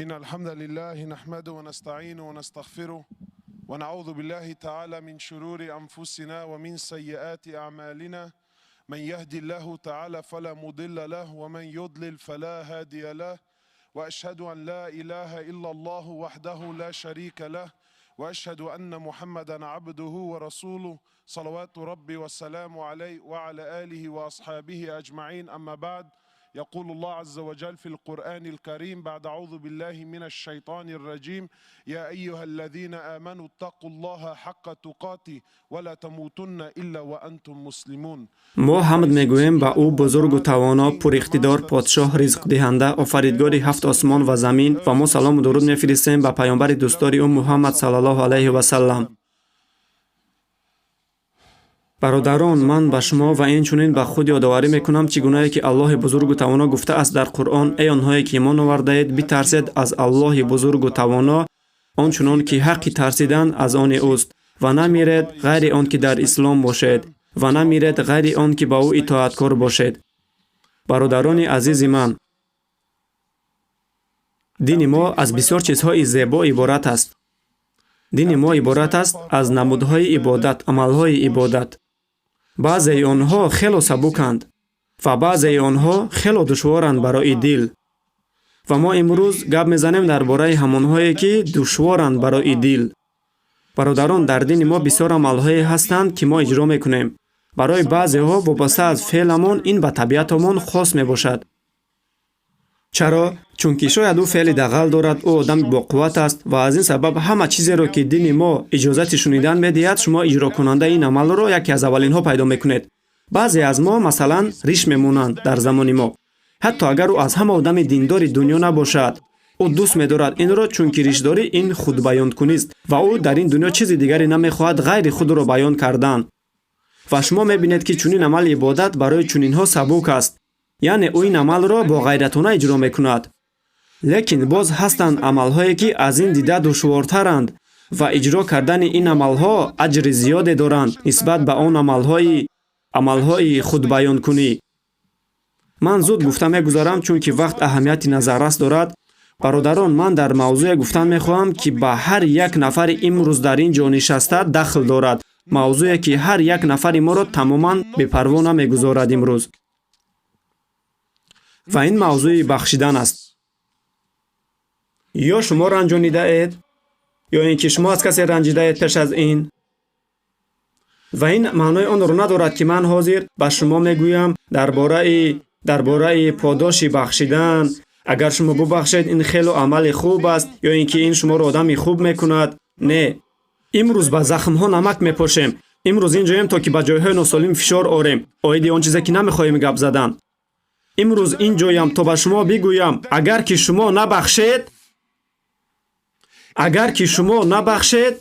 إن الحمد لله نحمده ونستعينه ونستغفره ونعوذ بالله تعالى من شرور أنفسنا ومن سيئات أعمالنا. من يهدي الله تعالى فلا مضل له ومن يضلل فلا هادي له، وأشهد أن لا إله إلا الله وحده لا شريك له، وأشهد أن محمدا عبده ورسوله صلوات ربي والسلام عليه وعلى آله وأصحابه أجمعين. أما بعد، يقول الله عز وجل في القرآن الكريم بعد أعوذ بالله من الشيطان الرجيم: يا أيها الذين آمنوا اتقوا الله حق تقاته ولا تموتن إلا وأنتم مسلمون. Мо ҳамд мегӯем ба ӯ, бузургу тавоно, пуриқтидор, подшоҳ, ризқдиҳанда, офаридгори ҳафт осмон ва замин, ва мо салому дуруд мефиристем ба паёмбари дӯстдори ӯ, Муҳаммад саллаллоҳу алайҳи васаллам. Бародарон, ман ба шумо ва инчунин ба худ ёдоварӣ мекунам, чӣ гунае ки Аллоҳи бузургу тавоно гуфтааст дар Қуръон: «Эй онҳое ки имон овардаед, битарсед аз Аллоҳи бузургу тавоно, он чунон ки ҳаққи тарсидан аз они ӯст, ва намиред ғайри он ки дар ислом бошед, ва намиред ғайри он ки ба ӯ итоаткор бошед». Бародарони азизи ман, дини мо аз бисёр чизҳои зебо иборат аст. Дини мо иборат аст аз намудҳои ибодат, амалҳои ибодат. Баъзеи онҳо хело сабуканд ва баъзеи онҳо хело душворанд барои дил. Ва мо имрӯз гап мезанем дар бораи ҳамонҳое, ки душворанд барои дил. Бародарон, дар дини мо бисёр амалҳое ҳастанд, ки мо иҷро мекунем. Барои баъзеҳо вобаста аз феъламон ин ба табиатамон хос мебошад. Чаро? Чунки шояд ӯ феъли дағал дорад, ӯ одами боқувват аст ва аз ин сабаб ҳама чизеро, ки дини мо иҷозати шунидан медиҳад, шумо иҷрокунандаи ин амалро яке аз аввалинҳо пайдо мекунед. Баъзе аз мо, масалан, риш мемонанд. Дар замони мо, ҳатто агар ӯ аз ҳама одами диндори дунё набошад, ӯ дӯст медорад инро, чунки ришдорӣ ин худбаёнкунист ва ӯ дар ин дунё чизи дигаре намехоҳад ғайри худро баён кардан. Ва шумо мебинед, ки чунин амали ибодат барои чунинҳо сабук аст, яъне ӯ ин амалро бо ғайратона иҷро мекунад. Лекин боз ҳастанд амалҳое, ки аз ин дида душвортаранд ва иҷро кардани ин амалҳо аҷри зиёде доранд нисбат ба он амалҳои худбаёнкунӣ. Ман зуд гуфта мегузарам, чунки вақт аҳамияти назаррас дорад. Бародарон, ман дар мавзӯе гуфтан мехоҳам, ки ба ҳар як нафари имрӯз дар ин ҷо нишаста дахл дорад, мавзӯе, ки ҳар як нафари моро тамоман бепарво намегузорад имрӯз. Ва ин мавзӯи бахшидан аст. Ё шумо ранҷонидаед, ё ин ки шумо аз касе ранҷидаед пеш аз ин. Ва ин маънои онро надорад, ки ман ҳозир ба шумо мегӯям дар бораи подоши бахшидан. Агар шумо бубахшед, ин хело амали хуб аст ё ин ки ин шуморо одами хуб мекунад. Не, имрӯз ба захмҳо намак мепошем. Имрӯз ин ҷоем, то ки ба ҷойҳои носолим фишор орем оиди он чизе, ки намехоҳем гап задан. Имрӯз ин ҷоям, то ба шумо бигӯям: агар ки шумо набахшед, агар ки шумо набахшед,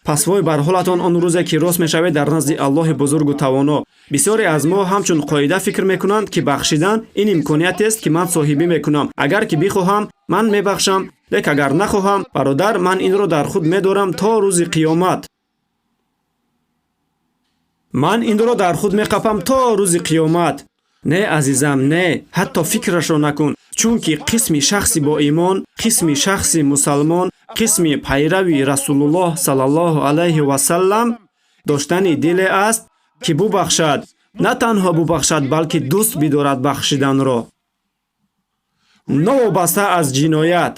пас вой бар ҳолатон он рӯзе, ки рост мешавед дар назди Аллоҳи бузургу тавоно. Бисёре аз мо ҳамчун қоида фикр мекунанд, ки бахшидан ин имкониятест, ки ман соҳибӣ мекунам. Агар ки бихоҳам, ман мебахшам, лек агар нахоҳам, бародар, ман инро дар худ медорам то рӯзи қиёмат. Ман инро дар худ меқапам то рӯзи қиёмат. Не, азизам, не, ҳатто фикрашро накун, чунки қисми шахси боимон, қисми шахси мусалмон, қисми пайрави Расулуллоҳ саллаллоҳу алайҳи васаллам доштани диле аст, ки бубахшад. На танҳо бубахшад, балки дӯст бидорад бахшиданро, новобаста аз ҷиноят.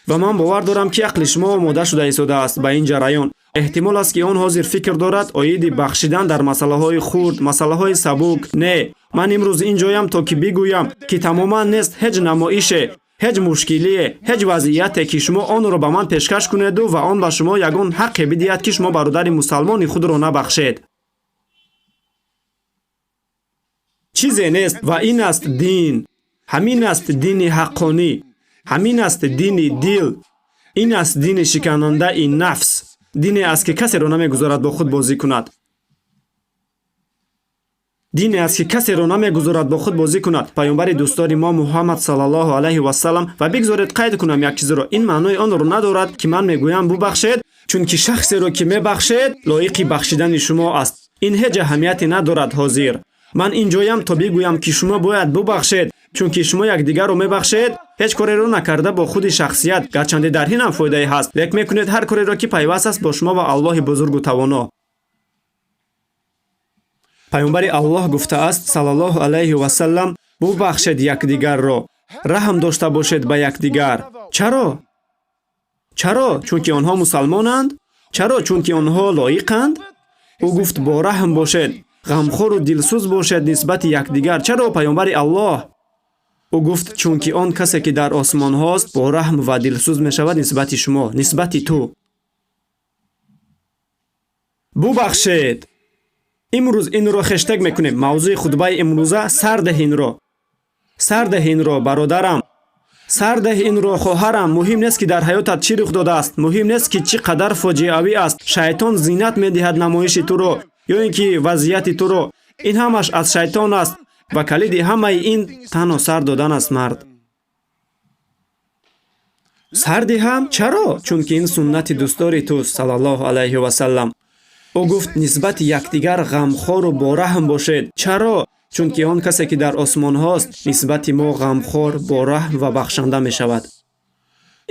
Ва ман бовар дорам, ки ақли шумо омода шуда истодааст ба ин ҷараён. Эҳтимол аст, ки он ҳозир фикр дорад оиди бахшидан дар масъалаҳои хурд, масъалаҳои сабук. Не, ман имрӯз ин ҷоям, то ки бигӯям, ки тамоман нест ҳеҷ намоише, ҳеҷ мушкилие, ҳеҷ вазъияте, ки шумо онро ба ман пешкаш кунеду ва он ба шумо ягон ҳаққе бидиҳад, ки шумо бародари мусалмони худро набахшед. Чизе нест. Ва ин аст дин, ҳамин аст дини ҳаққонӣ, ҳамин аст дини дил, ин аст дини шиканандаи нафс, дине аст, ки касеро намегузорад бо худ бозӣ кунад, дине аст, ки касеро намегузорад бо худ бозӣ кунад. Паёмбари дӯстдори мо, Муҳаммад саллаллоҳу алайҳи васаллам. Ва бигзоред қайд кунам як чизро: ин маънои онро надорад, ки ман мегӯям бубахшед, чунки шахсеро, ки мебахшед, лоиқи бахшидани шумо аст. Ин ҳеҷ аҳамияте надорад. Ҳозир ман ин ҷоям, то бигӯям, ки шумо бояд бубахшед. Чунки шумо якдигарро мебахшед, ҳеҷ кореро накарда бо худи шахсият, гарчанде дар ин ҳам фоидае ҳаст, лек мекунед ҳар кореро, ки пайваст аст бо шумо ва Аллоҳи бузургу тавоно. Паёмбари Аллоҳ гуфтааст саллаллоҳу алайҳи васаллам: бубахшед якдигарро, раҳм дошта бошед ба якдигар. Чаро? Чаро? Чунки онҳо мусалмонанд? Чаро? Чунки онҳо лоиқанд? Ӯ гуфт: бо раҳм бошед, ғамхору дилсӯз бошед нисбати якдигар. Чаро, паёмбари Аллоҳ? Ӯ гуфт: чунки он касе, ки дар осмонҳост, бо раҳм ва дилсӯз мешавад нисбати шумо, нисбати ту. Бубахшед. Имрӯз инро хештег мекунем. Мавзӯи хутбаи имрӯза: сардеҳ инро. Сардеҳ инро, бародарам. Сардеҳ инро, хоҳарам. Муҳим нест, ки дар ҳаётат чӣ рух додааст, муҳим нест, ки чӣ қадар фоҷиавӣ аст. Шайтон зинат медиҳад намоиши туро ё ин ки вазъияти туро. Ин ҳамаш аз шайтон аст ва калиди ҳамаи ин танҳо сар додан аст, мард. Сар диҳам? Чаро? Чунки ин суннати дӯстдори туст саллаллоҳу алайҳи васаллам. Ӯ гуфт: нисбати якдигар ғамхору бораҳм бошед. Чаро? Чунки он касе, ки дар осмонҳост, нисбати мо ғамхор, бораҳм ва бахшанда мешавад.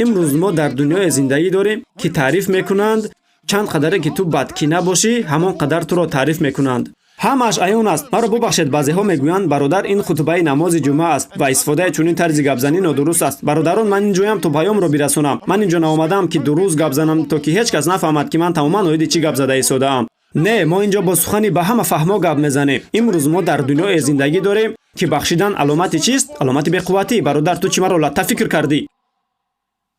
Имрӯз мо дар дунёе зиндагӣ дорем, ки таъриф мекунанд. Чанд қадаре ки ту бадкина бошӣ, ҳамон қадар туро таъриф мекунанд. Ҳамааш аён аст. Маро бубахшед, баъзеҳо мегӯянд: бародар, ин хутбаи намози ҷумъа аст ва истифодаи чунин тарзи гапзанӣ нодуруст аст. Бародарон, ман ин ҷоям то паёмро бирасонам. Ман инҷо наомадаам, ки дуруст гап занам, то ки ҳеҷ кас нафаҳмад, ки ман тамоман оиди чӣ гап зада истодаам. Не, мо инҷо бо сухани ба ҳама фаҳмо гап мезанем. Имрӯз мо дар дунёе зиндагӣ дорем, ки бахшидан аломати чист? Аломати беқувватӣ. Бародар, ту чӣ маро латта фикр кардӣ?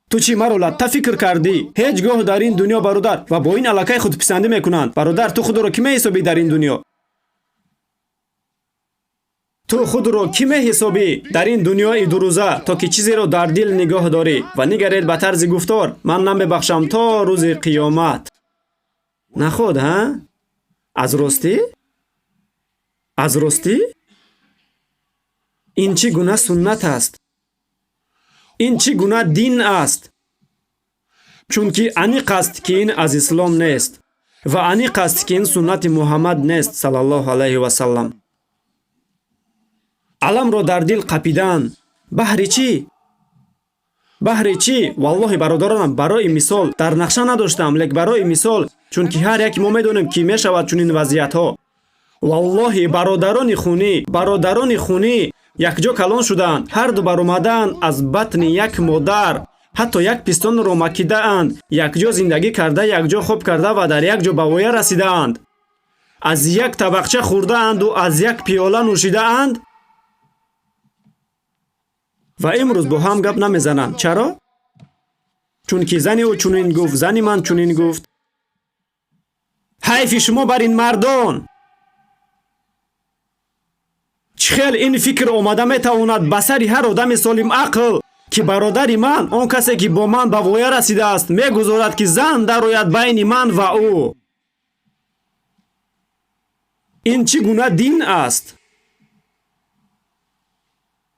Ту чӣ маро латта фикр кардӣ? Ҳеҷ гоҳ дар ин дунё, бародар, ва бо ин аллакай худписандӣ мекунанд. Бародар, ту худро кӣ меҳисобӣ дар ин дунё? Ту худро кӣ меҳисобӣ дар ин дунёи дурӯза, то ки чизеро дар дил нигоҳ дорӣ? Ва нигаред ба тарзи гуфтор: ман намебахшам то рӯзи қиёмат. Наход, ҳа? Аз ростӣ? Аз ростӣ? Ин чӣ гуна суннат аст? Ин чӣ гуна дин аст? Чунки аниқ аст, ки ин аз ислом нест ва аниқ аст, ки ин суннати Муҳаммад нест саллаллоҳу алайҳи васаллам. Аламро дар дил қапидан баҳри чӣ? Баҳри чӣ? Валлоҳи, бародаронам, барои мисол дар нақша надоштам, лек барои мисол, чунки ҳар яке мо медонем, ки мешавад чунин вазъиятҳо. Валлоҳи, бародарони хунӣ, бародарони хунӣ якҷо калон шудаанд, ҳарду баромадаанд аз батни як модар, ҳатто як пистонро макидаанд, якҷо зиндагӣ карда, якҷо хоб карда ва дар як ҷо ба воя расидаанд, аз як табақча хӯрдаанду аз як пиёла нӯшидаанд ва имрӯз бо ҳам гап намезананд. Чаро? Чунки зани ӯ чунин гуфт, зани ман чунин гуфт. Ҳайфи шумо бар ин мардон! Чӣ хел ин фикр омада метавонад ба сари ҳар одами солим ақл, ки бародари ман, он касе, ки бо ман ба воя расидааст, мегузорад, ки зан дарояд байни ман ва ӯ? Ин чӣ гуна дин аст?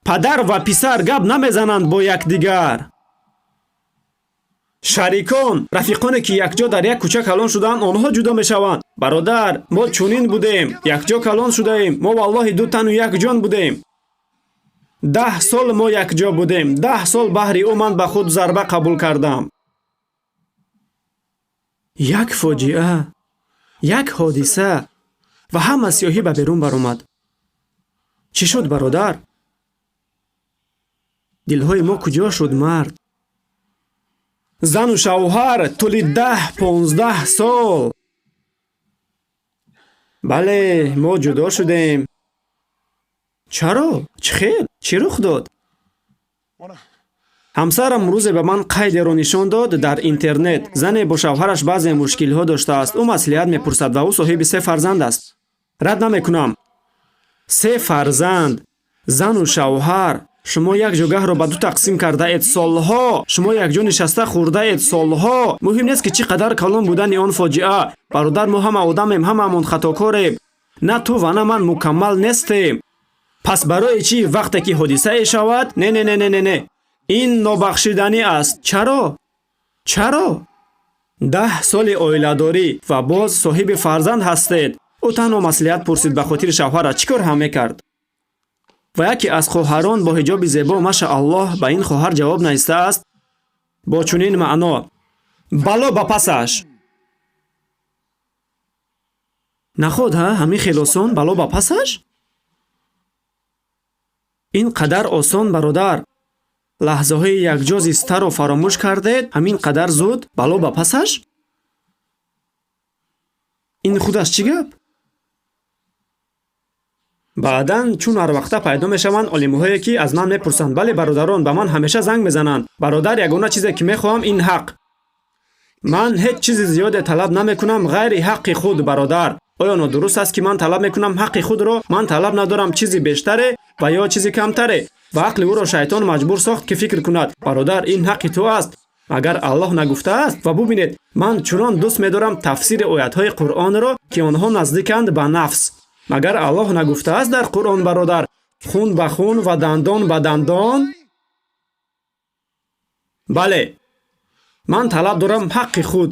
Падар ва писар гап намезананд бо якдигар. Шарикон, рафиқоне, ки якҷо дар як кӯча калон шудаанд, онҳо ҷудо мешаванд. Бародар, мо чунин будем, якҷо калон шудаем, мо валлоҳи ду тану як ҷон будем. 10 сол мо якҷо будем, 10 сол баҳри ӯ ман ба худ зарба қабул кардам. Як фоҷиа, як ҳодиса ва ҳама сиёҳӣ ба берун баромад. Чӣ шуд, бародар? Дилҳои мо куҷо шуд, мард? Зану шавҳар тӯли 10-15 сол. Бале, мо ҷудо шудем. Чаро? Чӣ хел? Чӣ рух дод? Ҳамсарам рӯзе ба ман қайдеро нишон дод дар интернет. Зане бо шавҳараш баъзе мушкилҳо доштааст. Ӯ маслиҳат мепурсад ва ӯ соҳиби се фарзанд аст. Рад намекунам, се фарзанд, зану шавҳар. Шумо як ҷогаҳро ба ду тақсим кардаед солҳо, шумо якҷо нишаста хӯрдаед солҳо. Муҳим нест, ки чӣ қадар калон будани он фоҷиа. Бародар, мо ҳама одамем, ҳамаамон хатокорем. На ту ва на ман мукаммал нестем. Пас барои чӣ вақте ки ҳодисае шавад, не, не, не, не, не, не, ин нобахшиданӣ аст? Чаро? Чаро? 10 соли оиладорӣ ва боз соҳиби фарзанд ҳастед. Ӯ танҳо маслиҳат пурсид ба хотири шавҳараш. Чӣ кор ҳам мекард? Ва яке аз хоҳарон бо ҳиҷоби зебо, машааллоҳ, ба ин хоҳар ҷавоб навистааст бо чунин маъно: бало ба пасаш. Наход, ҳа, ҳамин хел осон, бало ба пасаш? Ин қадар осон, бародар. Лаҳзаҳои якҷо зистаро фаромӯш кардед, ҳамин қадар зуд бало ба пасаш? Ин худаш чӣ гап? Баъдан чун ҳар вақта пайдо мешаванд олимҳое, ки аз ман мепурсанд: бале, бародарон, ба ман ҳамеша занг мезананд. Бародар, ягона чизе ки мехоҳам ин ҳақ. Ман ҳеҷ чизи зиёде талаб намекунам ғайри ҳаққи худ, бародар. Оё нодуруст аст, ки ман талаб мекунам ҳаққи худро? Ман талаб надорам чизи бештаре ва ё чизи камтаре. Ва ақли ӯро шайтон маҷбур сохт, ки фикр кунад: бародар, ин ҳаққи ту аст. Агар Аллоҳ нагуфтааст. Ва бубинед, ман чунон дӯст медорам тафсири оятҳои Қуръонро, ки онҳо наздиканд ба нафс. Магар Аллоҳ нагуфтааст дар Қуръон, бародар, хун ба хун ва дандон ба дандон? Бале, ман талаб дорам ҳаққи худ.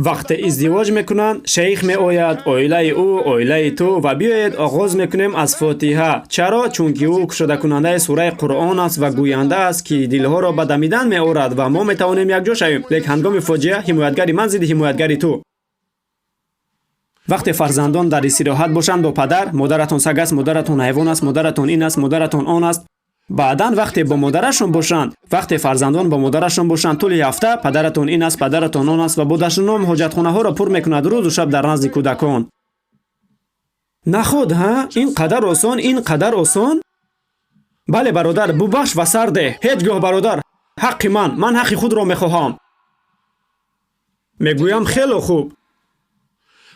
Вақте издивоҷ мекунанд, шейх меояд, оилаи ӯ, оилаи ту, ва биёед оғоз мекунем аз Фотиҳа. Чаро? Чунки ӯ кушодакунандаи сураи Қуръон аст ва гӯянда аст, ки дилҳоро ба дамидан меорад ва мо метавонем якҷо шавем. Лек ҳангоми фоҷиа ҳимоятгари ман зидди ҳимоятгари ту. Вақте фарзандон дар истироҳат бошанд бо падар, модаратон саг аст, модаратон ҳайвон аст, модаратон ин аст, модаратон он аст. Баъдан вақте бо модарашон бошанд, вақте фарзандон бо модарашон бошанд тӯли ҳафта, падаратон ин аст, падаратон он аст ва бо дашном ҳоҷатхонаҳоро пур мекунад рӯзу шаб дар назди кӯдакон. Наход, ҳа? Ин қадар осон, ин қадар осон? Бале, бародар, бубахш ва сар деҳ. Ҳеҷ гоҳ, бародар, ҳаққи ман, ман ҳаққи худро мехоҳам. Мегӯям хело хуб.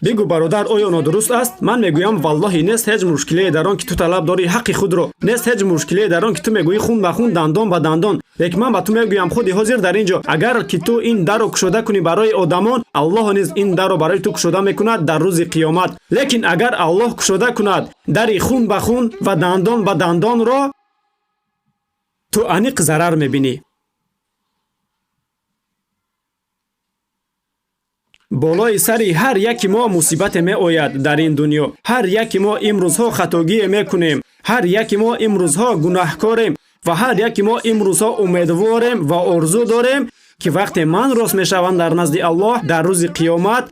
Бигӯ, бародар, оё нодуруст аст? Ман мегӯям валлоҳи нест ҳеҷ мушкилие дар он, ки ту талаб дорӣ ҳаққи худро. Нест ҳеҷ мушкилие дар он, ки ту мегӯӣ хун ба хун, дандон ба дандон. Лекин ман ба ту мегӯям худи ҳозир дар ин ҷо, агар ки ту ин дарро кушода кунӣ барои одамон, Аллоҳ низ ин дарро барои ту кушода мекунад дар рӯзи қиёмат. Лекин агар Аллоҳ кушода кунад дари хун ба хун ва дандон ба дандонро, ту аниқ зарар мебинӣ. Болои сари ҳар яки мо мусибате меояд дар ин дунё. Ҳар яки мо имрӯзҳо хатогие мекунем, ҳар яки мо имрӯзҳо гунаҳкорем ва ҳар яки мо имрӯзҳо умедворем ва орзу дорем, ки вақте ман рост мешавам дар назди Аллоҳ дар рӯзи қиёмат,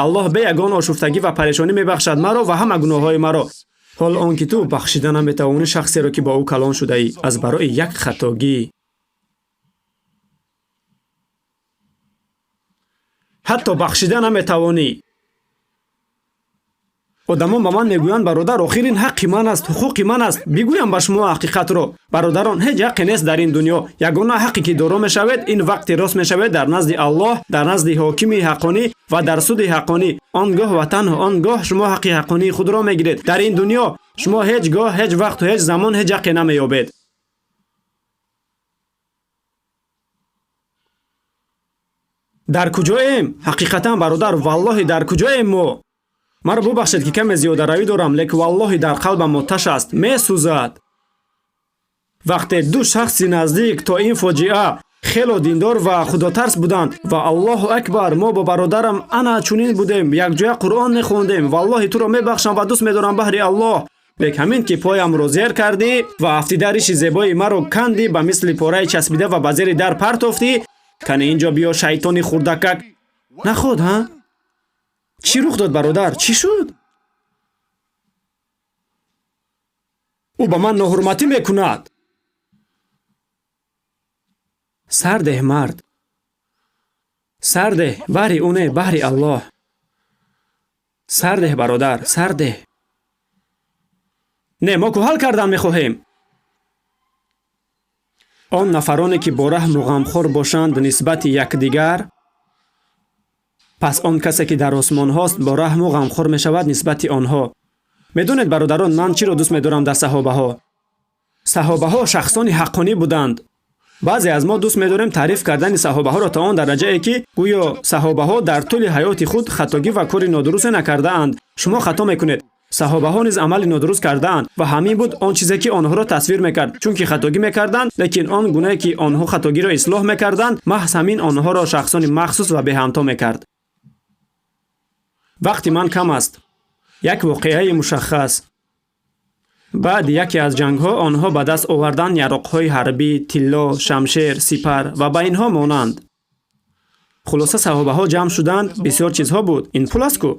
Аллоҳ бе ягон ошуфтагӣ ва парешонӣ мебахшад маро ва ҳама гуноҳҳои маро. Ҳол он ки ту бахшида наметавонӣ шахсеро, ки бо ӯ калон шудаӣ, аз барои як хатогӣ. Ҳатто бахшида наметавонӣ. Одамон ба ман мегӯянд: бародар, охир ин ҳаққи ман аст, ҳуқуқи ман аст. Бигӯям ба шумо ҳақиқатро, бародарон, ҳеҷ ҳаққе нест дар ин дунё. Ягона ҳаққе ки доро мешавед, ин вақте рост мешавед дар назди Аллоҳ, дар назди ҳокими ҳаққонӣ ва дар суди ҳаққонӣ. Он гоҳ ва танҳо он гоҳ шумо ҳаққи ҳаққонии худро мегиред. Дар ин дунё шумо ҳеҷ гоҳ, ҳеҷ вақту ҳеҷ замон ҳеҷ ҳаққе намеёбед. Дар куҷоем? Ҳақиқатан, бародар, валлоҳи дар куҷоем мо? Маро бубахшед, ки каме зиёдаравӣ дорам, лекин валлоҳи дар қалбам оташ аст, месӯзад. Вақте ду шахси наздик то ин фоҷиа хело диндор ва худотарс буданд ва Аллоҳу акбар, мо бо бародарам ана чунин будем, якҷоя Қуръон мехондем, валлоҳи туро мебахшам ва дӯст медорам баҳри Аллоҳ. Лек ҳамин ки поямро зер кардӣ ва афтида риши зебои маро кандӣ, ба мисли пораи часпида ва ба зери дар партофтӣ, кани инҷо биё, шайтони хурдакак. Наход, ҳа? Чӣ рух дод, бародар? Чӣ шуд? Ӯ ба ман ноҳурматӣ мекунад. Сардеҳ, мард, сардеҳ, баҳри ӯ не, баҳри Аллоҳ. Сардеҳ, бародар, сардеҳ. Не, мо ку ҳал кардан мехоҳем. Он нафароне, ки бо раҳму ғамхор бошанд нисбати якдигар, пас он касе, ки дар осмонҳост, бо раҳму ғамхор мешавад нисбати онҳо. Медонед, бародарон, ман чиро дӯст медорам дар саҳобаҳо? Саҳобаҳо шахсони ҳаққонӣ буданд. Баъзе аз мо дӯст медорем таъриф кардани саҳобаҳоро то он дараҷае, ки гӯё саҳобаҳо дар тӯли ҳаёти худ хатогӣ ва кори нодурусе накардаанд. Шумо хато мекунед. Саҳобаҳо низ амали нодуруст кардаанд ва ҳамин буд он чизе, ки онҳоро тасвир мекард, чунки хатогӣ мекарданд, лекин он гунае, ки онҳо хатогиро ислоҳ мекарданд, маҳз ҳамин онҳоро шахсони махсус ва беҳамто мекард. Вақти ман кам аст. Як воқеаи мушаххас. Баъди яке аз ҷангҳо онҳо ба даст оварданд яроқҳои ҳарбӣ, тилло, шамшер, сипар ва ба инҳо монанд. Хулоса саҳобаҳо ҷамъ шуданд, бисёр чизҳо буд. Ин пул аст ку?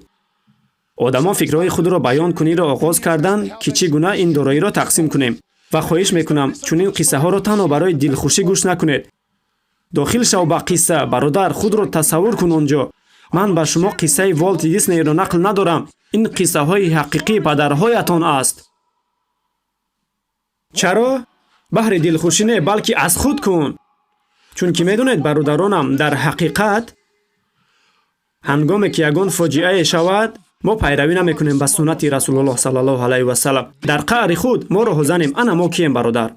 Одамон фикрҳои худро баён куниро оғоз карданд, ки чӣ гуна ин дороиро тақсим кунем. Ва хоҳиш мекунам, чунин қиссаҳоро танҳо барои дилхушӣ гӯш накунед. Дохил шав ба қисса, бародар, худро тасаввур кун он ҷо. Ман ба шумо қиссаи Волт Диснейро нақл надорам. Ин қиссаҳои ҳақиқии падарҳоятон аст. Чаро? Баҳри дилхушӣ не, балки аз худ кун. Чунки медонед, бародаронам, дар ҳақиқат ҳангоме ки ягон фоҷиае шавад, мо пайравӣ намекунем ба суннати Расулуллоҳ саллаллоҳу алайҳи васаллам. Дар қаъри худ мо роҳзанем. Ана мо кием, бародар?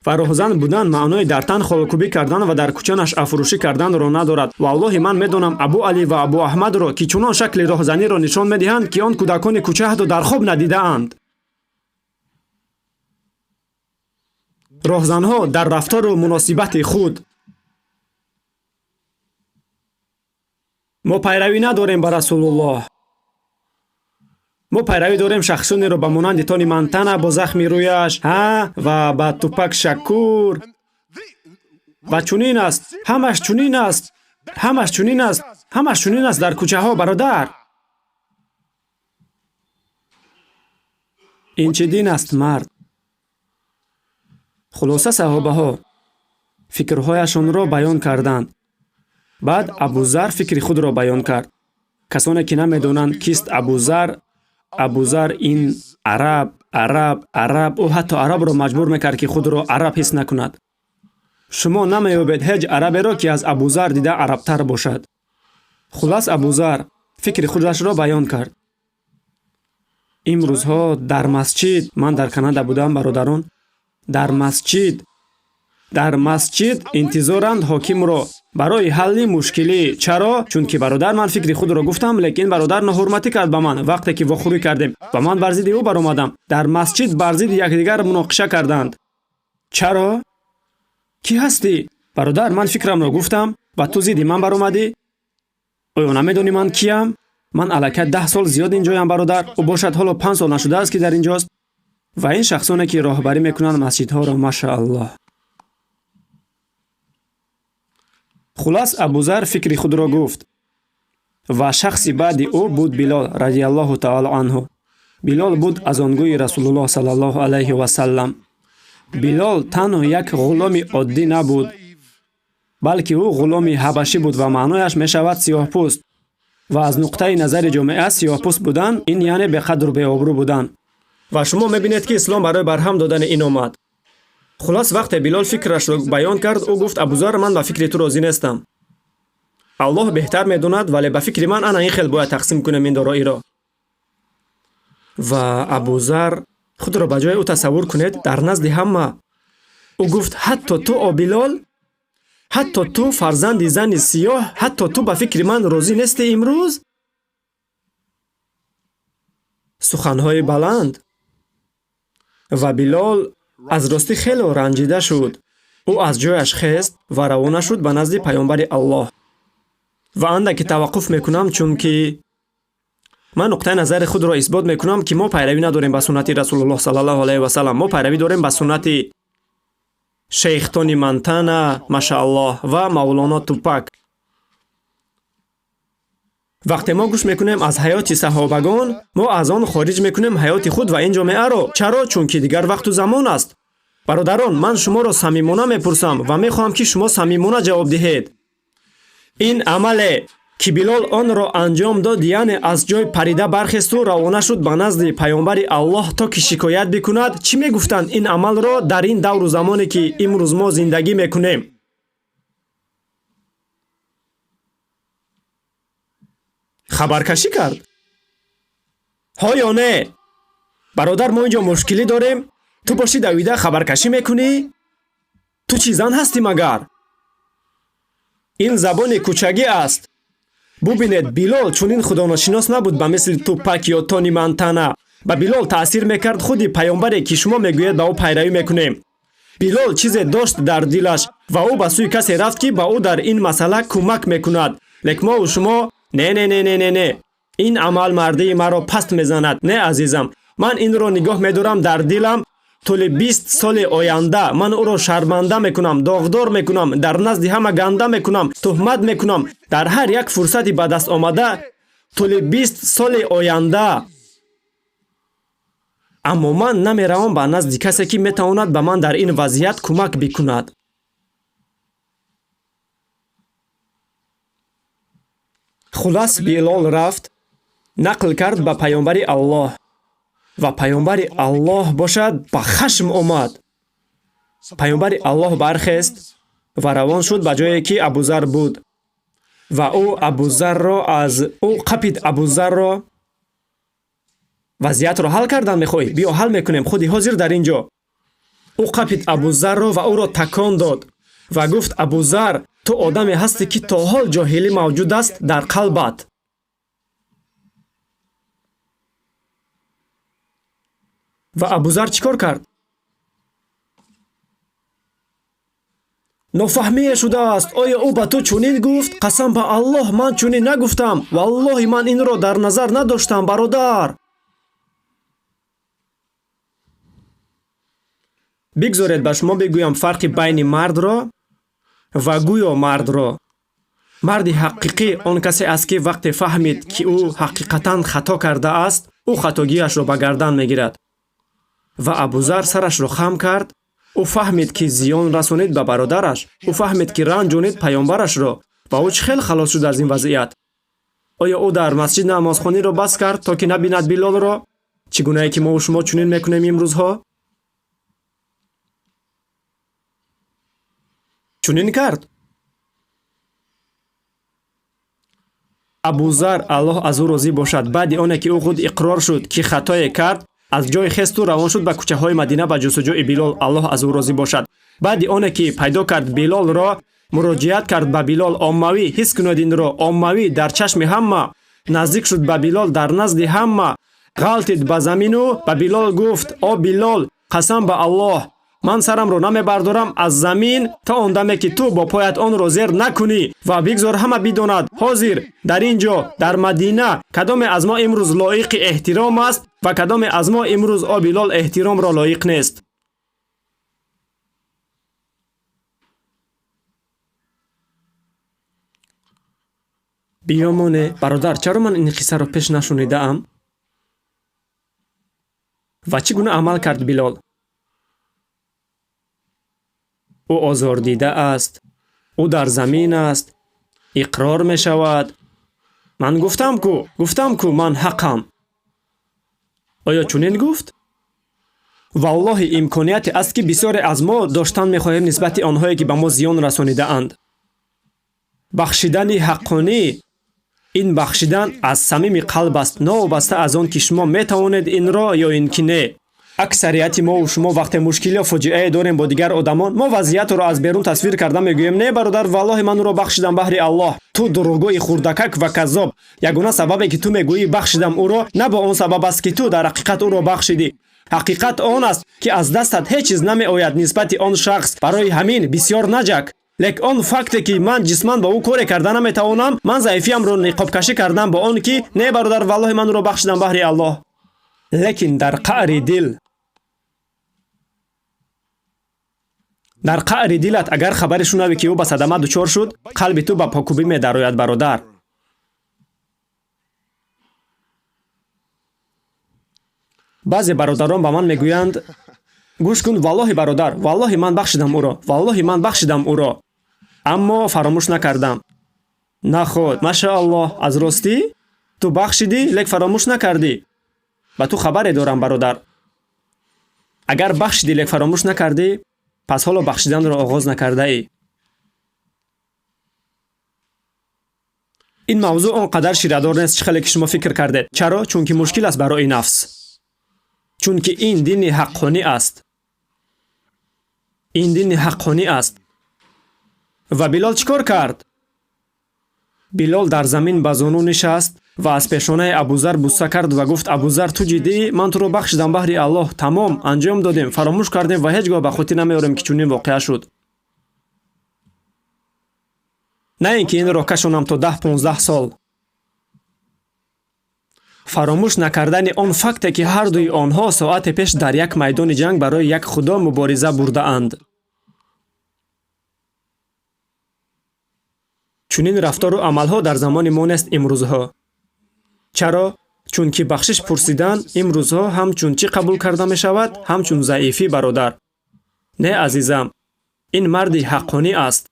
Ва роҳзан будан маънои дар тан холкӯбӣ кардан ва дар кӯча нашъафурӯшӣ карданро надорад. Валлоҳи, ман медонам Абу Алӣ ва Абу Аҳмадро, ки чунон шакли роҳзаниро нишон медиҳанд, ки он кӯдакони кӯча ҳатто дар хоб надидаанд. Роҳзанҳо дар рафтору муносибати худ. Мо пайравӣ надорем ба Расулуллоҳ. Мо пайравӣ дорем шахсонеро ба монанди Тони Монтана бо захми рӯяш, ҳа, ва ба Тупак Шакур. Ва чунин аст, ҳамаш чунин аст, ҳамаш чунин аст, ҳамаш чунин аст дар кӯчаҳо, бародар. Ин чӣ дин аст, мард? Хулоса саҳобаҳо фикрҳояшонро баён карданд. Баъд Абузар фикри худро баён кард. Касоне ки намедонанд кист Абузар, Абузар ин араб, араб, араб. Ӯ ҳатто арабро маҷбур мекард, ки худро араб ҳис накунад. Шумо намеёбед ҳеҷ араберо, ки аз Абузар дида арабтар бошад. Хулас Абузар фикри худашро баён кард. Имрӯзҳо дар масҷид, ман дар Канада будам, бародарон, дар масҷид интизоранд ҳокимро барои ҳалли мушкилӣ. Чаро? Чунки бародар, ман фикри худро гуфтам, лекин бародар ноҳурматӣ кард ба ман вақте ки вохӯрӣ кардем ва ман бар зидди ӯ баромадам. Дар масҷид бар зидди якдигар муноқиша карданд. Чаро? Кӣ ҳастӣ? Бародар, ман фикрамро гуфтам ва ту зидди ман баромадӣ? Оё намедонӣ ман киям? Ман аллакай 10 сол зиёд инҷоям, бародар. Ӯ бошад ҳоло 5 сол нашудааст, ки дар инҷост. Ва ин шахсоне, ки роҳбарӣ мекунанд масҷидҳоро, машааллоҳ. Хулас Абузар фикри худро гуфт ва шахси баъди ӯ буд Билол радиаллоҳу таоло анҳу. Билол буд азонгӯи Расулуллоҳ саллаллоҳу алайҳи васаллам. Билол танҳо як ғуломи оддӣ набуд, балки ӯ ғуломи ҳабашӣ буд ва маънояш мешавад сиёҳпӯст. Ва аз нуқтаи назари ҷомеа сиёҳпӯст будан ин яъне беқадру беобрӯ будан. Ва шумо мебинед, ки ислом барои барҳам додани ин омад. Хулас вақте Билол фикрашро баён кард, ӯ гуфт: Абузар, ман ба фикри ту розӣ нестам. Аллоҳ беҳтар медонад, вале ба фикри ман ана ин хел бояд тақсим кунем ин дороиро. Ва Абузар худро ба ҷои ӯ тасаввур кунед дар назди ҳама. Ӯ гуфт: ҳатто ту, о Билол, ҳатто ту фарзанди зани сиёҳ, ҳатто ту ба фикри ман розӣ нестӣ имрӯз? Суханҳои баланд. Ва Билол аз ростӣ хело ранҷида шуд. Ӯ аз ҷояш хест ва равона шуд ба назди паёмбари Аллоҳ. Ва андаке таваққуф мекунам, чунки ман нуқтаи назари худро исбот мекунам, ки мо пайравӣ надорем ба суннати Расулуллоҳ саллаллоҳу алайҳи васаллам. Мо пайравӣ дорем ба суннати шейх Тони Монтана, машааллоҳ, ва Мавлоно Тупак. Вақте мо гӯш мекунем аз ҳаёти саҳобагон, мо аз он хориҷ мекунем ҳаёти худ ва ин ҷомеаро. Чаро? Чунки дигар вақту замон аст. Бародарон, ман шуморо самимона мепурсам ва мехоҳам, ки шумо самимона ҷавоб диҳед. Ин амале, ки Билол онро анҷом дод, яъне аз ҷой парида бархесту равона шуд ба назди паёмбари Аллоҳ, то ки шикоят бикунад, чӣ мегуфтанд ин амалро дар ин давру замоне, ки имрӯз мо зиндагӣ мекунем? Хабаркашӣ кард? Ҳо ё не? Бародар, мо инҷо мушкилӣ дорем. Ту бошӣ давида хабаркашӣ мекунӣ? Ту чӣ зан ҳастӣ магар? Ин забони кӯчагӣ аст. Бубинед, Билол чунин худоношинос набуд ба мисли Тупак ё Тони Монтана. Ба Билол таъсир мекард худи паёмбаре, ки шумо мегӯед ба ӯ пайравӣ мекунем. Билол чизе дошт дар дилаш ва ӯ ба сӯи касе рафт, ки ба ӯ дар ин масъала кӯмак мекунад. Лек мову шумо не, не, не, не, не, не. Ин амал мардии маро паст мезанад. Не, азизам, Ман инро нигоҳ медорам дар дилам тӯли 20 соли оянда. Ман ӯро шарманда мекунам, доғдор мекунам, дар назди ҳама ганда мекунам, туҳмат мекунам. Дар ҳар як фурсати ба даст омада тӯли 20 соли оянда. Аммо ман намеравам ба назди касе, ки метавонад ба ман дар ин вазъият кӯмак бикунад. Хулас Билол рафт, нақл кард ба паёмбари Аллоҳ ва паёмбари Аллоҳ бошад ба хашм омад. Паёмбари Аллоҳ бархест ва равон шуд ба ҷое, ки Абузар буд ва ӯ Абузарро аз ӯ қапид. Абузарро вазъиятро ҳал кардан мехоҳӣ? Биё ҳал мекунем худи ҳозир дар ин ҷо. Ӯ қапид Абузарро ва ӯро такон дод ва гуфт: Абузар, ту одаме ҳастӣ, ки то ҳол ҷоҳилӣ мавҷуд аст дар қалбат. Ва Абузар чӣ кор кард? Нофаҳмие шудааст. Оё ӯ ба ту чунин гуфт? Қасам ба Аллоҳ, ман чунин нагуфтам. Валлоҳи, ман инро дар назар надоштам, бародар. Бигзоред ба шумо бигӯям фарқи байни мардро ва гӯё мардро. Марди ҳақиқӣ он касе аст, ки вақте фаҳмид, ки ӯ ҳақиқатан хато кардааст, ӯ хатогиашро ба гардан мегирад. Ва Абузар сарашро хам кард. Ӯ фаҳмид, ки зиён расонид ба бародараш. Ӯ фаҳмид, ки ранҷонид паёмбарашро. Ва ӯ чӣ хел халос шуд аз ин вазъият? Оё ӯ дар масҷид намозхониро бас кард, то ки набинад Билолро? Чӣ гунае ки мову шумо чунин мекунем имрӯзҳо? Чунин кард? Абузар, Аллоҳ аз ӯ розӣ бошад, баъди оне ки ӯ худ иқрор шуд, ки хатое кард, аз ҷои хесту равон шуд ба кӯчаҳои Мадина ба ҷустуҷӯи Билол, Аллоҳ аз ӯ розӣ бошад. Баъди оне ки пайдо кард Билолро, муроҷиат кард ба Билол оммавӣ. Ҳис кунед инро, оммавӣ, дар чашми ҳама. Наздик шуд ба Билол дар назди ҳама, ғалтид ба замину ба Билол гуфт: О Билол, қасам ба Аллоҳ, ман сарамро намебардорам аз замин то он даме, ки ту бо поят онро зер накунӣ. Ва бигзор ҳама бидонад, ҳозир дар ин ҷо дар Мадина кадоме аз мо имрӯз лоиқи эҳтиром аст ва кадоме аз мо имрӯз, о Билол, эҳтиромро лоиқ нест. Биёмоне, бародар, чаро ман ин қиссаро пеш нашунидаам? Ва чӣ гуна амал кард Билол? Ӯ озордида аст, ӯ дар замин аст, иқрор мешавад. Ман гуфтам ку ман ҳақам. Оё чунин гуфт? Валлоҳи, имконияте аст, ки бисёре аз мо доштан мехоҳем нисбати онҳое, ки ба мо зиён расонидаанд. Бахшидани ҳаққонӣ ин бахшидан аз самими қалб аст, новобаста аз он ки шумо метавонед инро ё ин ки не. Аксарияти мову шумо вақте мушкил ё фоҷиае дорем бо дигар одамон, мо вазъиятро аз берун тасвир карда мегӯем: не, бародар, валлоҳи, ман ӯро бахшидам баҳри Аллоҳ. Ту дурӯғгӯи хурдакак ва каззоб. Ягона сабабе, ки ту мегӯӣ бахшидам ӯро, на бо он сабаб аст, ки ту дар ҳақиқат ӯро бахшидӣ. Ҳақиқат он аст, ки аз дастат ҳеҷ чиз намеояд нисбати он шахс. Барои ҳамин бисёр наҷак. Лек он факте, ки ман ҷисман ба ӯ коре карда наметавонам, ман заифиамро ниқобкашӣ кардам бо он ки не, бародар, валлоҳи, ман ӯро бахшидам баҳри Аллоҳ. Лекин дар қаъри дил, дар қаъри дилат агар хабаре шунавӣ, ки ӯ ба садама дучор шуд, қалби ту ба покубӣ медарояд, бародар. Баъзе бародарон ба ман мегӯянд: гӯш кун, валлоҳи, бародар, валлоҳи, ман бахшидам ӯро, валлоҳи, ман бахшидам ӯро, аммо фаромӯш накардам. Наход, машааллоҳ, аз ростӣ ту бахшидӣ, лек фаромӯш накардӣ. Ба ту хабаре дорам, бародар. Агар бахшидӣ, лек фаромӯш накардӣ, пас ҳоло бахшиданро оғоз накардаӣ. Ин мавзӯъ он қадар ширадор нест, чӣ хеле ки шумо фикр кардед. Чаро? Чунки мушкил аст барои нафс, чунки ин дини ҳаққонӣ аст, ин дини ҳаққонӣ аст. Ва Билол чӣ кор кард? Билол дар замин ба зону нишаст ва аз пешонаи Абузар бусса кард ва гуфт: Абузар, ту ҷиддӣ? Ман туро бахшидам баҳри Аллоҳ. Тамом, анҷом додем, фаромӯш кардем ва ҳеҷ гоҳ ба хотир намеорем, ки чунин воқеа шуд. На ин ки инро кашонам то 10-15 сол. Фаромӯш накардани он факте, ки ҳардуи онҳо соате пеш дар як майдони ҷанг барои як худо мубориза бурдаанд. Чунин рафтору амалҳо дар замони мо нест имрӯзҳо. Чаро? Чунки бахшиш пурсидан имрӯзҳо ҳамчун чӣ қабул карда мешавад? Ҳамчун заифӣ, бародар. Не, азизам, ин марди ҳаққонӣ аст.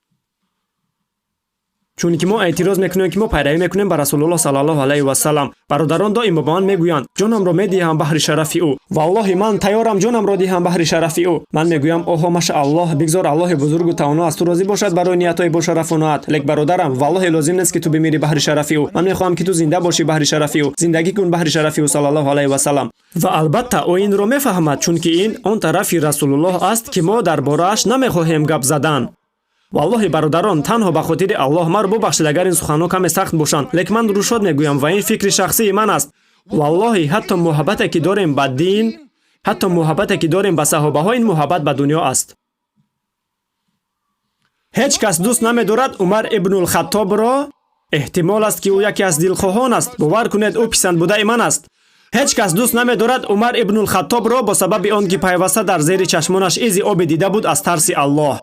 Чунки мо эътироз мекунем, ки мо пайравӣ мекунем ба Расулуллоҳ саллаллоҳу алайҳи васаллам. Бародарон доимо ба ман мегӯянд: ҷонамро медиҳам баҳри шарафи ӯ. Валлоҳи, ман тайёрам ҷонамро диҳам баҳри шарафи ӯ. Ман мегӯям: оҳо, машааллоҳ, бигзор Аллоҳи бузургу тавоно аз ту розӣ бошад барои ниятҳои бошарафонаат. Лек бародарам, валлоҳи лозим нест, ки ту бимирӣ баҳри шарафи ӯ. Ман мехоҳам, ки ту зинда бошӣ баҳри шарафи ӯ. Зиндагӣ кун баҳри шарафи ӯ саллаллоҳу алайҳи васаллам. Ва албатта ӯ инро мефаҳмад, чунки ин он тарафи Расулуллоҳ аст, ки мо дар борааш намехоҳем гап задан. Валлоҳи, бародарон, танҳо ба хотири Аллоҳ маро бубахшед, агар ин суханҳо каме сахт бошанд, лекин ман рӯшод мегӯям ва ин фикри шахсии ман аст. Валлоҳи, ҳатто муҳаббате, ки дорем ба дин, ҳатто муҳаббате, ки дорем ба саҳобаҳо, ин муҳаббат ба дунё аст. Ҳеҷ кас дӯст намедорад Умар ибнулхаттобро. Эҳтимол аст, ки ӯ яке аз дилхоҳон аст. Бовар кунед, ӯ писандбудаи ман аст. Ҳеҷ кас дӯст намедорад Умар ибнулхаттобро бо сабаби он, ки пайваста дар зери чашмонаш изи оби дида буд аз тарси Аллоҳ.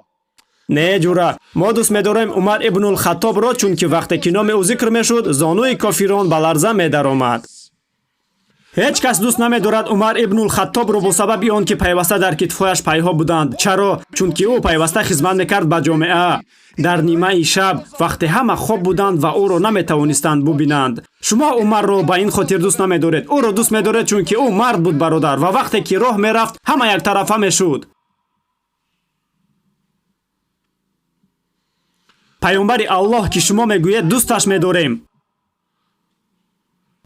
Не, ҷура, мо дӯст медорем Умар ибнулхаттобро, чунки вақте ки номи ӯ зикр мешуд, зонуи кофирон ба ларза медаромад. Ҳеҷ кас дӯст намедорад Умар ибнулхаттобро бо сабаби он, ки пайваста дар китфҳояш пайҳо буданд. Чаро? Чунки ӯ пайваста хизмат мекард ба ҷомеа. Дар нимаи шаб, вақте ҳама хоб буданд ва ӯро наметавонистанд бубинанд. Шумо Умарро ба ин хотир дӯст намедоред. Ӯро дӯст медоред, чунки ӯ мард буд, бародар, ва вақте ки роҳ мерафт, ҳама яктарафа мешуд. Паёмбари Аллоҳ, ки шумо мегӯед дӯсташ медорем,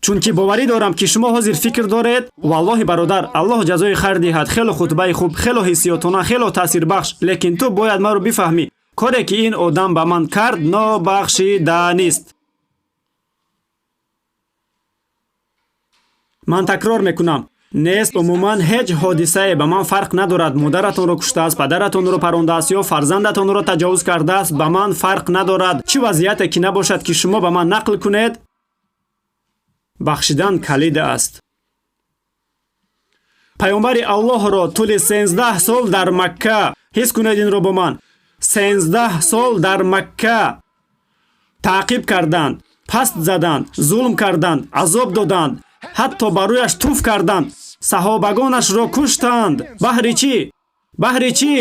чунки боварӣ дорам, ки шумо ҳозир фикр доред: валлоҳи, бародар, Аллоҳ ҷазои хайр диҳад, хело хутбаи хуб, хело ҳиссиётона, хело таъсирбахш, лекин ту бояд маро бифаҳмӣ, коре ки ин одам ба ман кард, нобахшиданист. Ман такрор мекунам: нест умуман ҳеҷ ҳодисае ба ман фарқ надорад. Модаратонро куштааст, падаратонро парондааст ё фарзандатонро таҷовуз кардааст, ба ман фарқ надорад. Чӣ вазъияте ки набошад, ки шумо ба ман нақл кунед, бахшидан калид аст. Паёмбари Аллоҳро тӯли 13 сол дар Макка, ҳис кунед инро бо ман, 13 сол дар Макка таъқиб карданд, паст заданд, зулм карданд, азоб доданд, ҳатто ба рӯяш туф карданд, саҳобагонашро куштанд. Баҳри чӣ? Баҳри чӣ?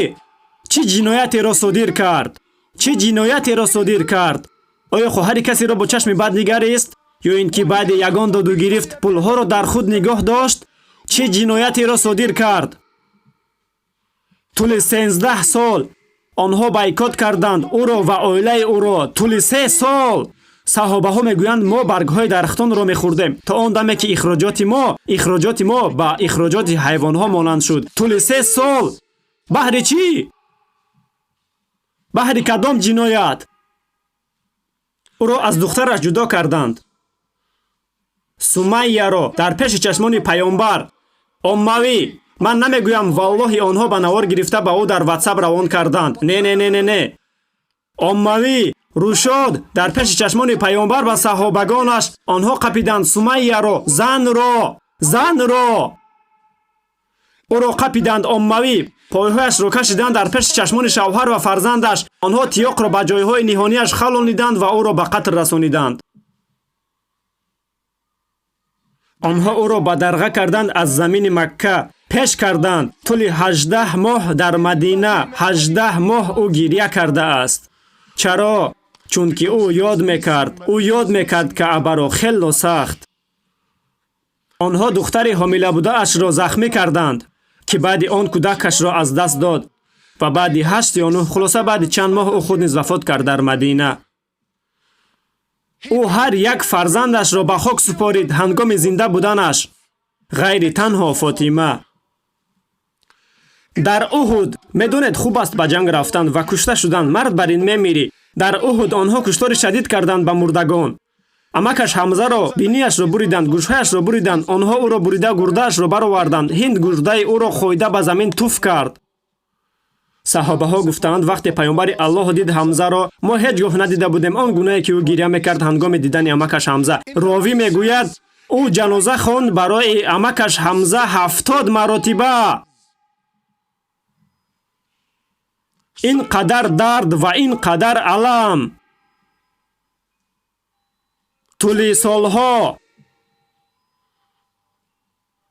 Чӣ ҷиноятеро содир кард? Чӣ ҷиноятеро содир кард? Оё хоҳари касеро бо чашми бад нигарист? Ё ин ки баъди ягон доду гирифт пулҳоро дар худ нигоҳ дошт? Чӣ ҷиноятеро содир кард? Тӯли 13 сол онҳо байкот карданд ӯро ва оилаи ӯро. Тӯли 3 сол саҳобаҳо мегӯянд: мо баргҳои дарахтонро мехӯрдем, то он даме ки ихроҷоти мо ба ихроҷоти ҳайвонҳо монанд шуд. Тӯли 3 сол. Баҳри чӣ? Баҳри кадом ҷиноят? Ӯро аз духтараш ҷудо карданд, Сумайяро, дар пеши чашмони паёмбар. Оммавӣ. Ман намегӯям, валлоҳи, онҳо ба навор гирифта ба ӯ дар ватсап равон карданд. Не, не, не, не, не. Оммавӣ рӯшод дар пеши чашмони паёмбар ва саҳобагонаш онҳо қапиданд Сумайяро, занро, занро. Ӯро қапиданд оммавӣ, пойҳояшро кашиданд дар пеши чашмони шавҳар ва фарзандаш. Онҳо тиёқро ба ҷойҳои ниҳонияш халониданд ва ӯро ба қатл расониданд. Онҳо ӯро бадарға карданд аз замини Макка, пеш карданд. Тӯли 18 моҳ дар Мадина, 18 моҳ ӯ гиря кардааст. Чаро? Чунки ӯ ёд мекард, ӯ ёд мекард Каъбаро хело сахт. Онҳо духтари ҳомилабудаашро захмӣ карданд, ки баъди он кӯдакашро аз даст дод ва баъди 8 ё 9, хулоса баъди чанд моҳ ӯ худ низ вафот кард дар Мадина. Ӯ ҳар як фарзандашро ба хок супорид ҳангоми зинда буданаш, ғайри танҳо Фотима. Дар Уҳуд, медонед, хуб аст ба ҷанг рафтан ва кушта шудан, мард бар ин мемирӣ. Дар Уҳуд онҳо куштори шадид карданд ба мурдагон. Амакаш Ҳамзаро бинияшро буриданд, гӯшҳояшро буриданд. Онҳо ӯро бурида гурдаашро бароварданд. Ҳинд гурдаи ӯро хӯйда ба замин туф кард. Саҳобаҳо гуфтаанд: вақте паёмбари Аллоҳ дид Ҳамзаро, мо ҳеҷ гоҳ надида будем он гунае, ки ӯ гиря мекард ҳангоми дидани амакаш Ҳамза. Ровӣ мегӯяд: Ӯ ҷаноза хонд барои амакаш Ҳамза 70 маротиба. Ин қадар дард ва ин қадар алам. Тӯли солҳо.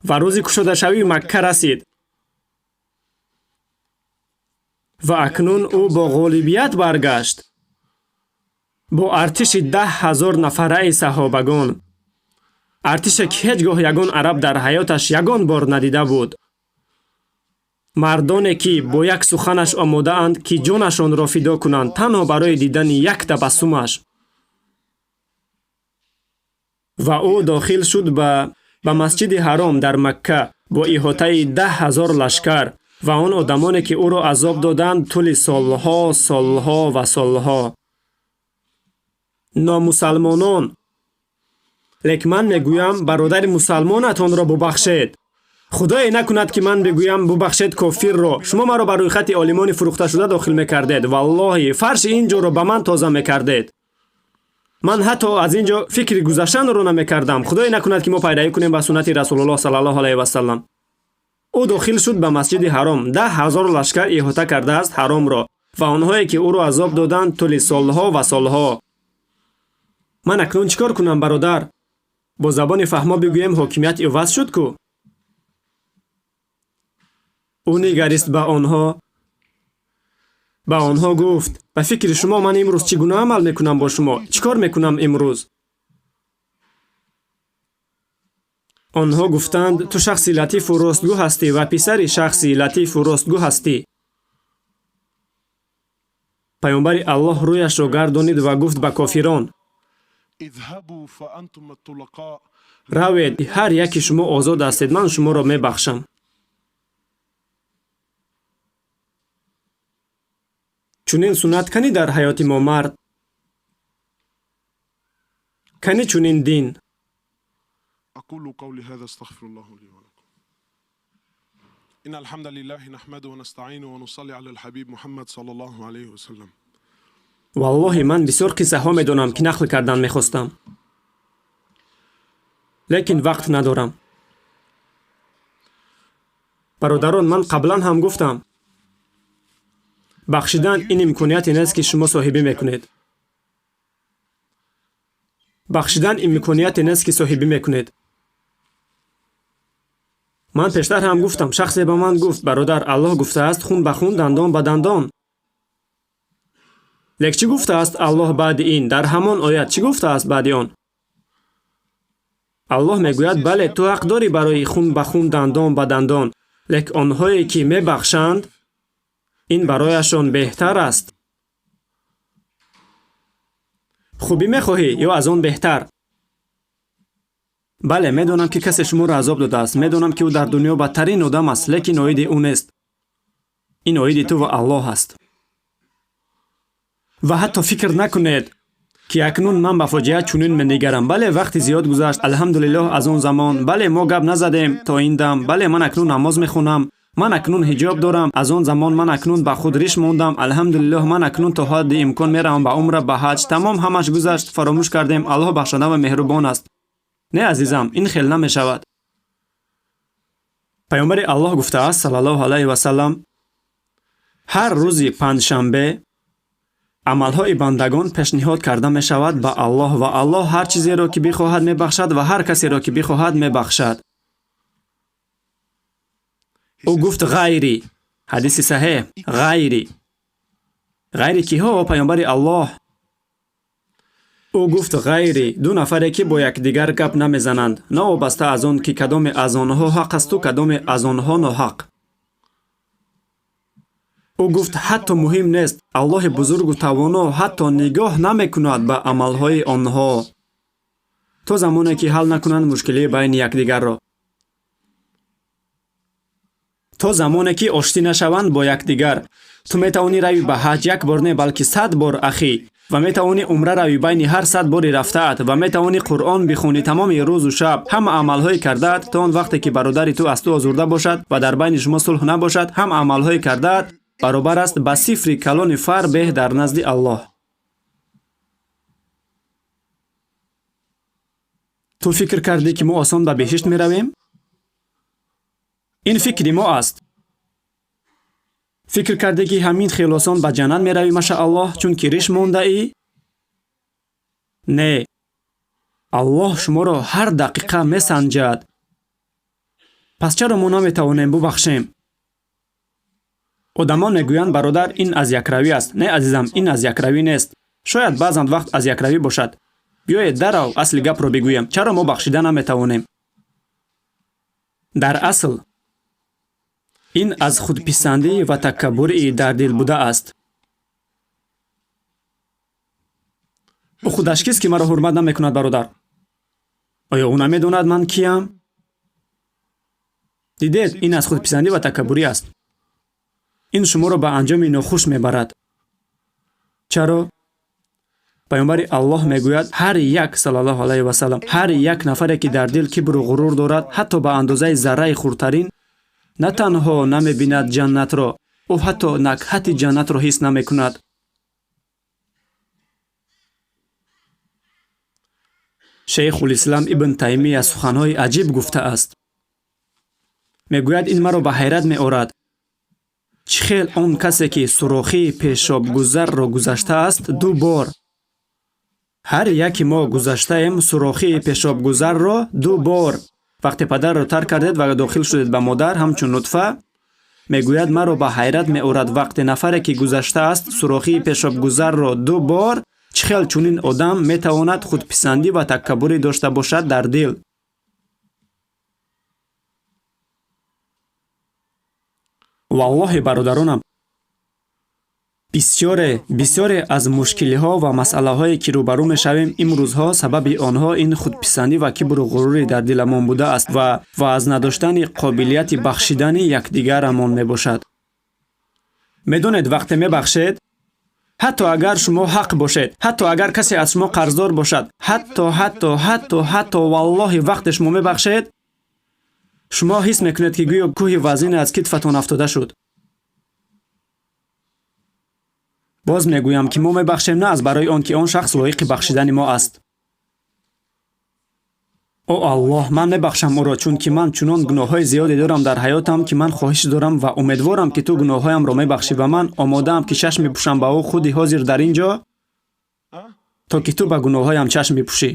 Ва рӯзи кушодашавии Макка расид. Ва акнун ӯ бо ғолибият баргашт. Бо артиши 10 000 нафараи саҳобагон. Артише ки ҳеҷ гоҳ ягон араб дар ҳаёташ ягон бор надида буд. Мардоне ки бо як суханаш омодаанд ки ҷонашонро фидо кунанд танҳо барои дидани як табассумаш. Ва ӯ дохил шуд ба масҷиди ҳаром дар Макка бо иҳотаи 10 000 лашкар ва он одамоне ки ӯро азоб доданд тӯли солҳо, солҳо ва солҳо. Номусалмонон. Лек ман мегӯям бародари мусалмонатонро бубахшед. Худое накунад ки ман бигӯям бубахшед кофирро. Шумо маро ба рӯйхати олимони фурӯхташуда дохил мекардед. Валлоҳи, фарши ин ҷоро ба ман тоза мекардед. Ман ҳатто аз ин ҷо фикри гузаштанро намекардам. Худое накунад ки мо пайравӣ кунем ба суннати Расулуллоҳ саллаллоҳу алайҳи васаллам. Ӯ дохил шуд ба масҷиди ҳаром. 10 000 лашкар иҳота кардааст ҳаромро ва онҳое ки ӯро азоб доданд тӯли солҳо ва солҳо. Ман акнун чӣ кор кунам, бародар? Бо забони фаҳмо бигӯем ҳокимият иваз шуд ку? Ӯ нигарист ба онҳо. Ба онҳо гуфт: ба фикри шумо ман имрӯз чӣ гуна амал мекунам бо шумо? Чӣ кор мекунам имрӯз? Онҳо гуфтанд: ту шахси латифу ростгӯ ҳастӣ ва писари шахси латифу ростгӯ ҳастӣ. Паёмбари Аллоҳ рӯяшро гардонид ва гуфт ба кофирон: равед, ҳар яки шумо озод ҳастед, ман шуморо мебахшам. Чунин суннат кани дар ҳаёти мо мард? Кани чунин дин? أقول قولي هذا استغفر الله لي ولكم. إن الحمد لله نحمده ونستعينه ونصلي على الحبيب محمد صلى الله عليه وسلم. Валлоҳи ман бисёр қиссаҳо медонам ки нақл кардан мехостам. Лекин вақт надорам. Бародарон, ман қаблан ҳам гуфтам. Бахшидан ин имконияте нест ки шумо соҳибӣ мекунед. Бахшидан имконияте нест ки соҳибӣ мекунед. Ман пештар ҳам гуфтам, шахсе ба ман гуфт: бародар, Аллоҳ гуфтааст хун ба хун, дандон ба дандон. Лек чӣ гуфтааст Аллоҳ баъди ин? Дар ҳамон оят чӣ гуфтааст баъди он? Аллоҳ мегӯяд: бале, ту ҳақ дорӣ барои хун ба хун, дандон ба дандон. Лек онҳое ки мебахшанд, ин барояшон беҳтар аст. Хубӣ мехоҳӣ ё аз он беҳтар? Бале, медонам ки касе шуморо азоб додааст, медонам ки ӯ дар дунё бадтарин одам аст, лекин оиди ӯ нест. Ин оиди ту ва Аллоҳ аст. Ва ҳатто фикр накунед ки акнун ман ба фоҷиа чунин менигарам. Бале, вақти зиёд гузашт, алҳамдулиллоҳ аз он замон. Бале, мо гап назадем то ин дам. Бале, ман акнун намоз мехонам. Ман акнун ҳиҷоб дорам. Аз он замон ман акнун ба худ риш мондам. Алҳамдулиллоҳ, ман акнун то ҳадди имкон меравам ба умра, ба ҳаҷ. Тамом, ҳамаш гузашт, фаромӯш кардем. Аллоҳ бахшанда ва меҳрубон аст. Не, азизам, ин хел намешавад. Паёмбари Аллоҳ гуфтааст саллаллоҳу алайҳи васаллам: ҳар рӯзи панҷшанбе амалҳои бандагон пешниҳод карда мешавад ба Аллоҳ ва Аллоҳ ҳар чизеро ки бихоҳад мебахшад ва ҳар касеро ки бихоҳад мебахшад. Ӯ гуфт ғайри. Ҳадиси саҳеҳ. Ғайри. Ғайри киҳо, паёмбари Аллоҳ? Ӯ гуфт ғайри ду нафаре ки бо якдигар гап намезананд, новобаста аз он ки кадоме аз онҳо ҳақ асту кадоме аз онҳо ноҳақ. Ӯ гуфт ҳатто муҳим нест, Аллоҳи бузургу тавоно ҳатто нигоҳ намекунад ба амалҳои онҳо то замоне ки ҳал накунанд мушкилии байни якдигарро. То замоне ки оштӣ нашаванд бо якдигар. Ту метавонӣ рави ба ҳаҷ як бор не, балки 100 бор, ахӣ. Ва метавонӣ умра рави байни ҳар 100 бори рафтаат ва метавонӣ Қуръон бихонӣ тамоми рӯзу шаб, ҳама амалҳои кардаат то он вақте ки бародари ту аз ту озурда бошад ва дар байни шумо сулҳ набошад, ҳама амалҳои кардаат баробар аст ба сифри калони фарбеҳ дар назди Аллоҳ. Ту фикр кардӣ, ки мо осон ба беҳишт меравем? Ин фикри мо аст. Фикр кардӣ, ки ҳамин хел осон ба ҷаннат меравӣ, машааллоҳ, чунки риш мондаӣ? Не, Аллоҳ шуморо ҳар дақиқа месанҷад. Пас чаро мо наметавонем бубахшем? Одамон мегӯянд: бародар, ин аз якравӣ аст. Не, азизам, ин аз якравӣ нест. Шояд баъзан вақт аз якравӣ бошад. Биёед, дарав асли гапро бигӯем. Чаро мо бахшида наметавонем? Дар асл ин аз худписандӣ ва такаббурии дар дил буда аст. Ӯ худаш кист, ки маро ҳурмат намекунад, бародар? Оё ӯ намедонад, ман киям? Дидед, ин аз худписандӣ ва такаббурӣ аст. Ин шуморо ба анҷоми нохуш мебарад. Чаро? Паёмбари Аллоҳ мегӯяд: ҳар як, саллаллоҳу алайҳи васаллам, ҳар як нафаре, ки дар дил кибру ғурур дорад, ҳатто ба андозаи зарраи хурдтарин, на танҳо намебинад ҷаннатро, ӯ ҳатто накҳати ҷаннатро ҳис намекунад. Шейхулислам Ибн Таймия суханҳои аҷиб гуфтааст. Мегӯяд: ин маро ба ҳайрат меорад, чӣ хел он касе, ки сурохии пешобгузарро гузаштааст ду бор. Ҳар яки мо гузаштаем сурохии пешобгузарро ду бор. Вақте падарро тарк кардед ва дохил шудед ба модар ҳамчун нутфа. Мегӯяд: маро ба ҳайрат меорад, вақте нафаре, ки гузаштааст сурохии пешобгузарро ду бор, чӣ хел чунин одам метавонад худписандӣ ва такаббурӣ дошта бошад дар дил. Валлоҳи, бародаронам, бисёре аз мушкилиҳо ва масъалаҳое, ки рӯбарӯ мешавем имрӯзҳо, сабаби онҳо ин худписандӣ ва кибру ғурури дар диламон будааст ва аз надоштани қобилияти бахшидани якдигарамон мебошад. Медонед, вақте мебахшед, ҳатто агар шумо ҳақ бошед, ҳатто агар касе аз шумо қарздор бошад, ҳатто ҳатто ҳатто ҳатто, валлоҳи, вақте шумо мебахшед, шумо ҳис мекунед, ки гӯё кӯҳи вазине аз китфатон афтода шуд. Боз мегӯям, ки мо мебахшем на аз барои он, ки он шахс лоиқи бахшидани мо аст. О Аллоҳ, ман мебахшам ӯро, чунки ман чунон гуноҳҳои зиёде дорам дар ҳаётам, ки ман хоҳиш дорам ва умедворам, ки ту гуноҳҳоямро мебахшӣ, ва ман омодаам, ки чашм мепӯшам ба ӯ худи ҳозир дар ин ҷо, то ки ту ба гуноҳҳоям чашм бипӯшӣ.